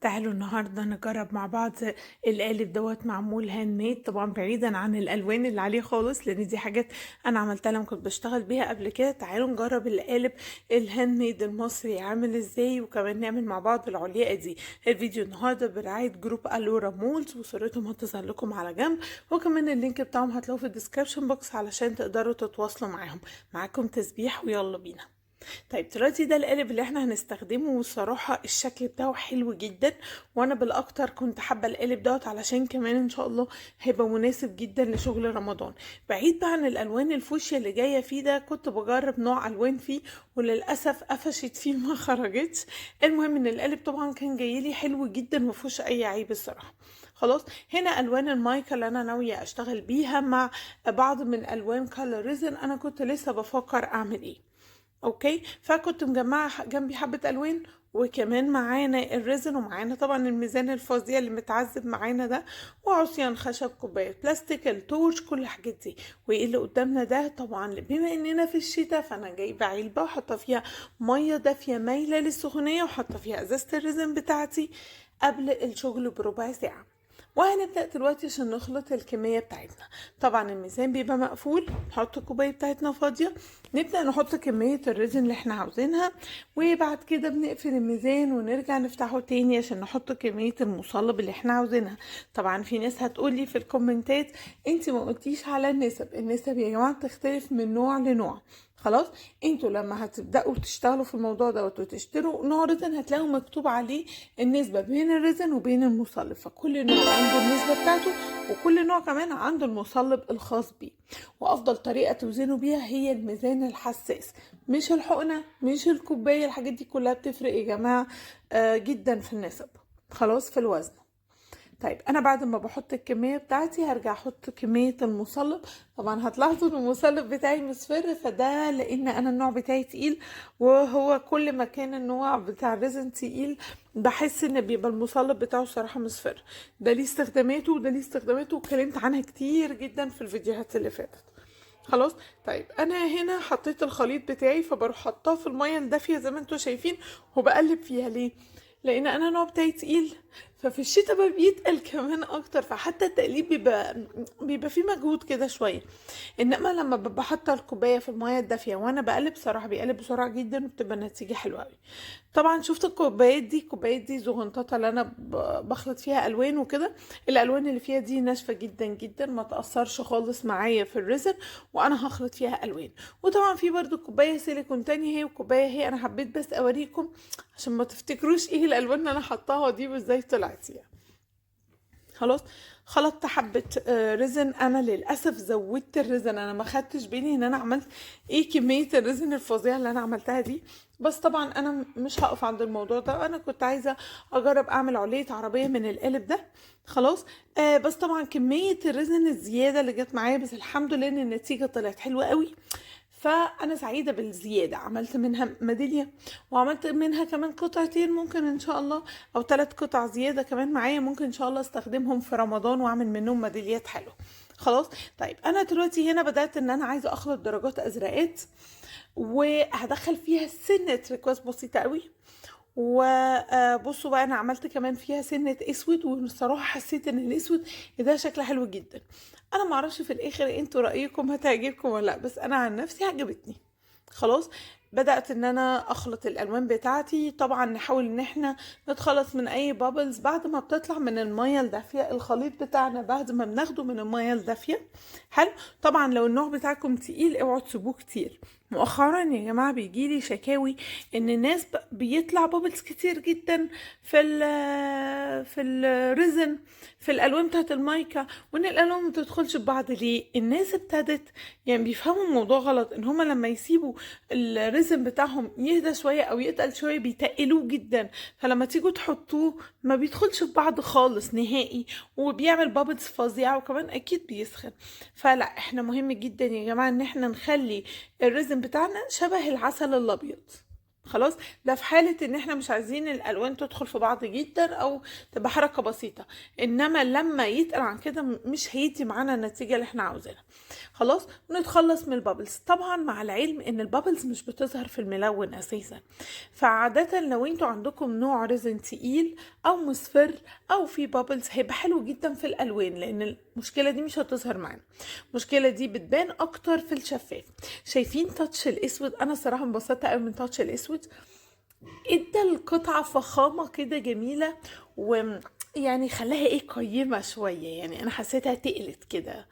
تعالوا النهارده نجرب مع بعض القالب دوت معمول handmade، طبعا بعيدا عن الالوان اللي عليه خالص لان دي حاجات انا عملتها لما كنت بشتغل بيها قبل كده. تعالوا نجرب القالب ال handmade المصري عامل ازاي، وكمان نعمل مع بعض العليقه دي. الفيديو النهارده برعاية group الورا مولز، وصورتهم هتظهر لكم على جنب، وكمان ال link بتاعهم هتلاقوه في ال description box علشان تقدروا تتواصلوا معاهم. معاكم تسبيح ويلا بينا. طيب دلوقتي ده القالب اللي احنا هنستخدمه، والصراحة الشكل بتاعه حلو جدا، وانا بالاكتر كنت حابة القالب دوت علشان كمان ان شاء الله هيبقى مناسب جدا لشغل رمضان. بعيد بقى عن الالوان الفوشيا اللي جاية فيه ده، كنت بجرب نوع الوان فيه وللاسف قفشت فيه ما خرجتش. المهم ان القالب طبعا كان جايلي حلو جدا مفيهوش اي عيب الصراحة. خلاص هنا الوان المايكا اللي انا ناوية اشتغل بيها مع بعض من الوان color resin. انا كنت لسه بفكر اعمل ايه، okay، فكنت مجمعة جنبي حبه الوان، وكمان معانا ال resin، ومعانا طبعا الميزان الفظيع اللي متعذب معانا ده، وعصيان خشب، كوباية بلاستيك، ال torch، كل الحاجات دي. وايه اللي قدامنا ده؟ طبعا بما اننا في الشتاء فانا جايبه علبة وحاطه فيها مية دافيه مايلة للسخونيه، وحاطه فيها ازازة ال resin بتاعتي قبل الشغل بربع ساعة. وهنبدأ دلوقتي عشان نخلط الكمية بتاعتنا. طبعا الميزان بيبقى مقفول، نحط الكوباية بتاعتنا فاضية، نبدأ نحط كمية ال resin اللي احنا عاوزينها، وبعد كده بنقفل الميزان ونرجع نفتحه تاني عشان نحط كمية المصلب اللي احنا عاوزينها. طبعا في ناس هتقولي في الكومنتات انت ما قلتيش على النسب. النسب يا جماعة بتختلف من نوع لنوع. خلاص انتوا لما هتبداوا تشتغلوا في الموضوع دوت وتشتروا نوع resin هتلاقوا مكتوب عليه النسبة بين ال resin وبين المصلب، فكل نوع عنده النسبة بتاعته، وكل نوع كمان عنده المصلب الخاص بيه. وافضل طريقه توزنوا بيها هي الميزان الحساس، مش الحقنة مش الكوباية، الحاجات دي كلها بتفرق يا جماعة جدا في النسب، خلاص في الوزن. طيب انا بعد ما بحط الكمية بتاعتي هرجع احط كمية المصلب. طبعا هتلاحظوا ان المصلب بتاعي مصفر، فده لان انا النوع بتاعي تقيل، وهو كل ما كان النوع بتاع ال resin تقيل بحس ان بيبقى المصلب بتاعه صراحة مصفر. ده ليه استخداماته وده ليه استخداماته، واتكلمت عنها كتير جدا في الفيديوهات اللي فاتت. خلاص طيب انا هنا حطيت الخليط بتاعي، فبروح حطاه في المية الدافيه زي ما انتم شايفين وبقلب فيها. ليه؟ لان انا النوع بتاعي تقيل، ففي الشتاء بقى بيتقل كمان اكتر، فحتى التقليب بيبقى فيه مجهود كده شوية. انما لما ببقى حاطه الكوباية في المية الدافيه وانا بقلب صراحة بيقلب بسرعة جدا، وبتبقى النتيجة حلوة قوي. طبعا شفت الكوبايات دي، الكوبايات دي زغنططه اللي انا بخلط فيها الوان وكده، الالوان اللي فيها دي ناشفة جدا جدا، ما تاثرش خالص معايا في ال resin، وانا هخلط فيها الوان. وطبعا في برده كوباية سيليكون تانية هي وكوبايه هي، انا حبيت بس اوريكم عشان ما تفتكروش ايه الالوان اللي انا حطاها دي وازاي طلعت يعني. خلاص خلطت حبة resin. انا للاسف زودت ال resin، انا ما خدتش بالي ان انا عملت ايه كمية ال resin الفظيعة اللي انا عملتها دي، بس طبعا انا مش هقف عند الموضوع ده. انا كنت عايزة اجرب اعمل علية عربية من القالب ده. خلاص بس طبعا كمية ال resin الزيادة اللي جت معايا، بس الحمد لله ان النتيجة طلعت حلوة قوي، فانا سعيدة بالزيادة. عملت منها ميدالية، وعملت منها كمان قطعتين ممكن ان شاء الله، او 3 قطع زيادة كمان معايا ممكن ان شاء الله استخدمهم في رمضان واعمل منهم ميداليات حلوة. خلاص طيب انا دلوقتي هنا بدات ان انا عايزه اخلط درجات ازرقات، وهدخل فيها سنة تريكواز بسيطة قوي. وبصوا بقى انا عملت كمان فيها سنة اسود، والصراحة حسيت ان الاسود ده شكله حلو جدا. انا معرفش في الاخر انتوا رايكم هتعجبكم ولا لا، بس انا عن نفسي عجبتني. خلاص بدأت ان انا اخلط الالوان بتاعتي. طبعا نحاول ان احنا نتخلص من اي bubbles بعد ما بتطلع من المية الدافية، الخليط بتاعنا بعد ما بناخده من المية الدافية. حلو. طبعا لو النوع بتاعكم تقيل اوعوا تسيبوه كتير. مؤخرا يا جماعة بيجيلي شكاوي ان الناس بيطلع bubbles كتير جدا في ال resin، في الالوان بتاعت المايكا، وان الالوان ما بتدخلش ببعض. ليه؟ الناس ابتدت يعني بيفهموا الموضوع غلط، ان هما لما يسيبوا ال resin بتاعهم يهدى شوية او يتقل شوية بيتقلوه جدا، فلما تيجوا تحطوه ما بيدخلش في بعض خالص نهائي، وبيعمل bubbles فظيعة، وكمان اكيد بيسخن. فلا احنا مهم جدا يا جماعة ان احنا نخلي ال resin بتاعنا شبه العسل الابيض. خلاص، ده في حالة ان احنا مش عايزين الالوان تدخل في بعض جدا او تبقى حركة بسيطة، انما لما يتقل عن كده مش هيدي معانا النتيجة اللي احنا عاوزينها. خلاص، ونتخلص من ال bubbles. طبعا مع العلم ان ال bubbles مش بتظهر في الملون اساسا، فعادة لو انتوا عندكم نوع resin تقيل او مصفر او في bubbles هيبقى حلو جدا في الالوان، لان المشكلة دي مش هتظهر معانا. المشكلة دي بتبان اكتر في الشفاف. شايفين touch الاسود؟ انا صراحة انبسطت قوي من touch الاسود، ادى القطعة فخامة كده جميلة، ويعني خلاها ايه قيمة شوية، يعني انا حسيتها تقلت كده.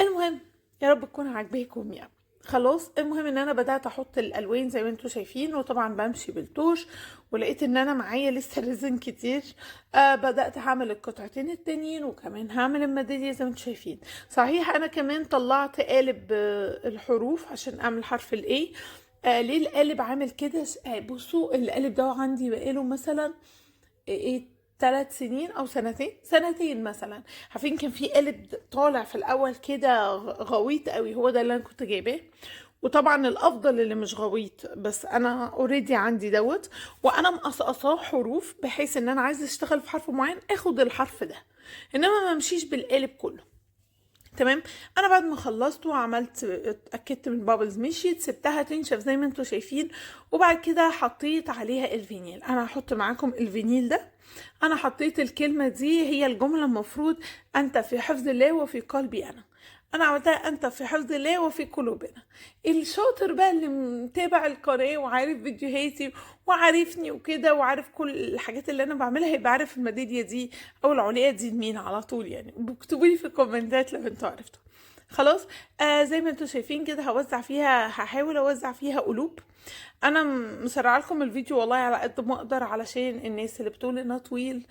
المهم يا رب تكون عاجباكم يعني. خلاص، المهم ان انا بدأت احط الالوان زي ما انتم شايفين، وطبعا بمشي بال torch، ولقيت ان انا معايا لسه resin كتير. بدأت هعمل القطعتين التانيين، وكمان هعمل الميدالية زي ما انتم شايفين. صحيح انا كمان طلعت قالب الحروف عشان اعمل حرف ال A. ليه القالب عامل كده؟ بصوا القالب ده عندي بقاله مثلا ايه 3 سنين او سنتين مثلا. عارفين كان في قالب طالع في الاول كده غويط قوي، هو ده اللي انا كنت جايباه، وطبعا الافضل اللي مش غويط، بس انا already عندي دوت، وانا مقصقصاه حروف بحيث ان انا عايزه اشتغل في حرف معين اخد الحرف ده، انما ما امشيش بالقالب كله. تمام، انا بعد ما خلصت وعملت اتاكدت من bubbles مشيت، سبتها تنشف زي ما انتم شايفين، وبعد كده حطيت عليها الفينيل. انا هحط معاكم الفينيل ده. انا حطيت الكلمة دي، هي الجملة المفروض انت في حفظ الله وفي قلبي انا. انا عملتها انت في حفظ الله وفي قلوبنا. الشاطر بقى اللي متابع القناة وعارف فيديوهاتي وعارفني وكده وعارف كل الحاجات اللي انا بعملها، هيبقى عارف الميداليه دي او العليقه دي لمين على طول يعني. اكتبوا لي في الكومنتات لو انتوا عرفتوا. خلاص، زي ما انتوا شايفين كده هوزع فيها، هحاول اوزع فيها قلوب. انا مسرعة لكم الفيديو والله على قد ما اقدر علشان الناس اللي بتقول انه طويل،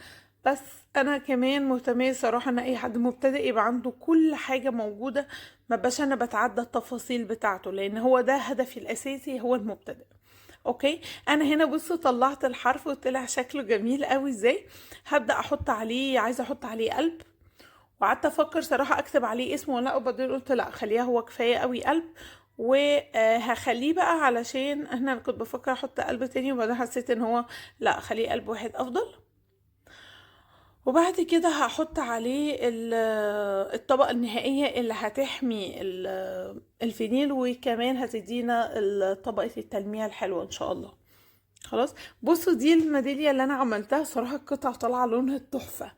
بس انا كمان مهتميه صراحة ان اي حد مبتدئ يبقى عنده كل حاجة موجودة، ما بقاش انا بتعدى التفاصيل بتاعته، لان هو ده هدفي الاساسي، هو المبتدئ. okay، انا هنا بصوا طلعت الحرف وطلع شكله جميل قوي ازاي. هبدا احط عليه، عايزه احط عليه قلب، وقعدت افكر صراحة اكتب عليه اسمه ولا لا، وبعدين قلت لا خليها هو كفاية قوي قلب، وهخليه بقى علشان انا كنت بفكر احط قلب تاني، وبعدين حسيت ان هو لا خليه قلب واحد افضل. وبعد كده هحط عليه الطبقة النهائية اللي هتحمي الفينيل، وكمان هتدينا طبقة التلميع الحلوة ان شاء الله. خلاص، بصوا دي الميدالية اللي انا عملتها، صراحة القطع طالعة لونها تحفة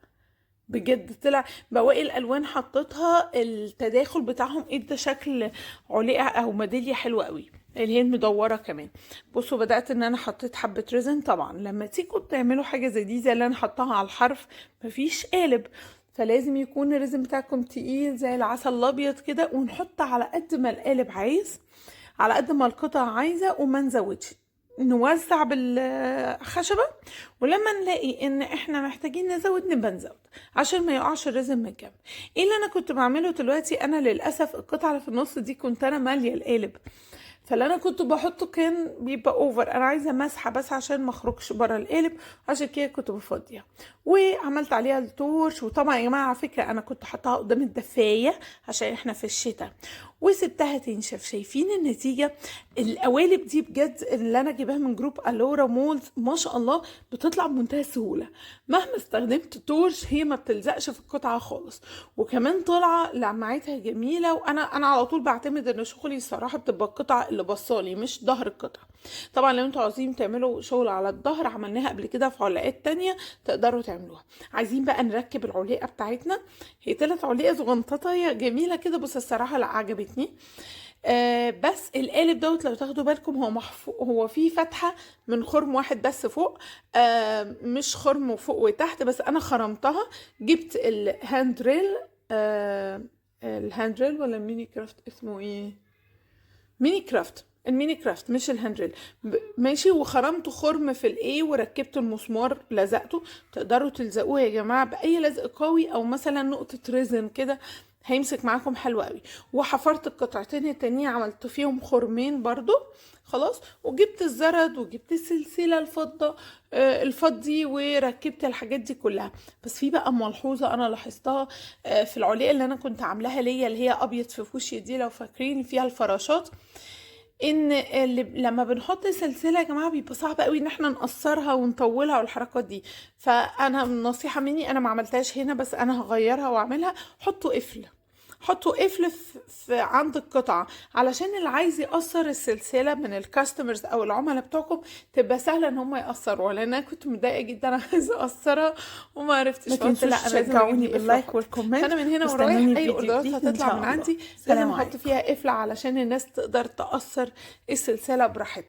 بجد، طلع بواقي الالوان حطيتها التداخل بتاعهم ادى شكل علقة او ميدالية حلوة قوي، اللي هي المدورة كمان. بصوا بدأت ان انا حطيت حبة resin. طبعا لما تيجوا تعملوا حاجة زي دي زي اللي انا حطاها على الحرف مفيش قالب، فلازم يكون ال resin بتاعكم تقيل زي العسل الابيض كده، ونحط على قد ما القالب عايز، على قد ما القطع عايزة، وما نزودش، نوزع بالخشبة، ولما نلاقي ان احنا محتاجين نزود نبقى نزود عشان ما يقعش ال resin من الجنب. ايه اللي انا كنت بعمله دلوقتي؟ انا للاسف القطعة اللي في النص دي كنت انا مالية القالب، فاللي انا كنت بحطه كان بيبقى over، انا عايزه مسحه بس عشان ما اخرجش بره القالب، عشان كده كنت بفضيها وعملت عليها ال torch. وطبعا يا جماعة على فكرة انا كنت حطاها قدام الدفايه عشان احنا في الشتاء، وسبتها تنشف. شايفين النتيجة؟ القوالب دي بجد اللي انا جايباها من group الورا مولز ما شاء الله بتطلع بمنتهى السهولة، مهما استخدمت torch هي ما بتلزقش في القطعة خالص، وكمان طالعه لمعتها جميلة. وانا على طول بعتمد ان شغلي الصراحة بتبقى القطعة اللي بصالي مش ظهر القطعة. طبعا لو انتوا عاوزين تعملوا شغل على الظهر عملناها قبل كده في علاقات تانية تقدروا تعملوها. عايزين بقى نركب العليقه بتاعتنا، هي طلعت عليقه صغنططه جميلة كده، بس الصراحة لا عجبتني. بس القالب دوت لو تاخدوا بالكم هو هو فيه فتحه من خرم واحد بس فوق، مش خرم فوق وتحت، بس انا خرمتها. جبت ال hand drill، ال hand drill ولا mini craft اسمه ايه؟ mini craft، ال mini craft مش ال hand drill، ماشي. وخرمت خرم في الايه وركبت المسمار لزقته. تقدروا تلزقوه يا جماعة باي لزق قوي، او مثلا نقطة resin كده هيمسك معاكم حلو قوي. وحفرت القطعتين التانيين عملت فيهم خرمين برضو خلاص، وجبت الزرد وجبت السلسلة الفضة الفضي وركبت الحاجات دي كلها. بس في بقى ملحوظة انا لاحظتها في العليقه اللي انا كنت عاملاها ليا اللي هي ابيض في فوشيا دي لو فاكرين فيها الفراشات، ان اللي لما بنحط سلسلة يا جماعة بيبقى صعب قوي ان احنا نقصرها ونطولها والحركات دي. فانا نصيحة مني، انا ما عملتهاش هنا بس انا هغيرها واعملها، حطوا قفل، حطوا قفل في عند القطعة، علشان اللي عايز يقصر السلسلة من ال customers او العملاء بتوعكم تبقى سهلة ان هم يقصروها، لان انا كنت متضايقة جدا عايزة اقصرها وما عرفتش. ما فقلت تنسوش لا، انا لازم اجيب تشجعوني لي قفل بال like واحط. وال comment، فانا من هنا ورايح واستنوني في اي فيديو اوردرات جديد ان هتطلع شاء من الله. عندي لازم سلام احط عليكم. فيها قفل علشان الناس تقدر تقصر السلسلة براحتها.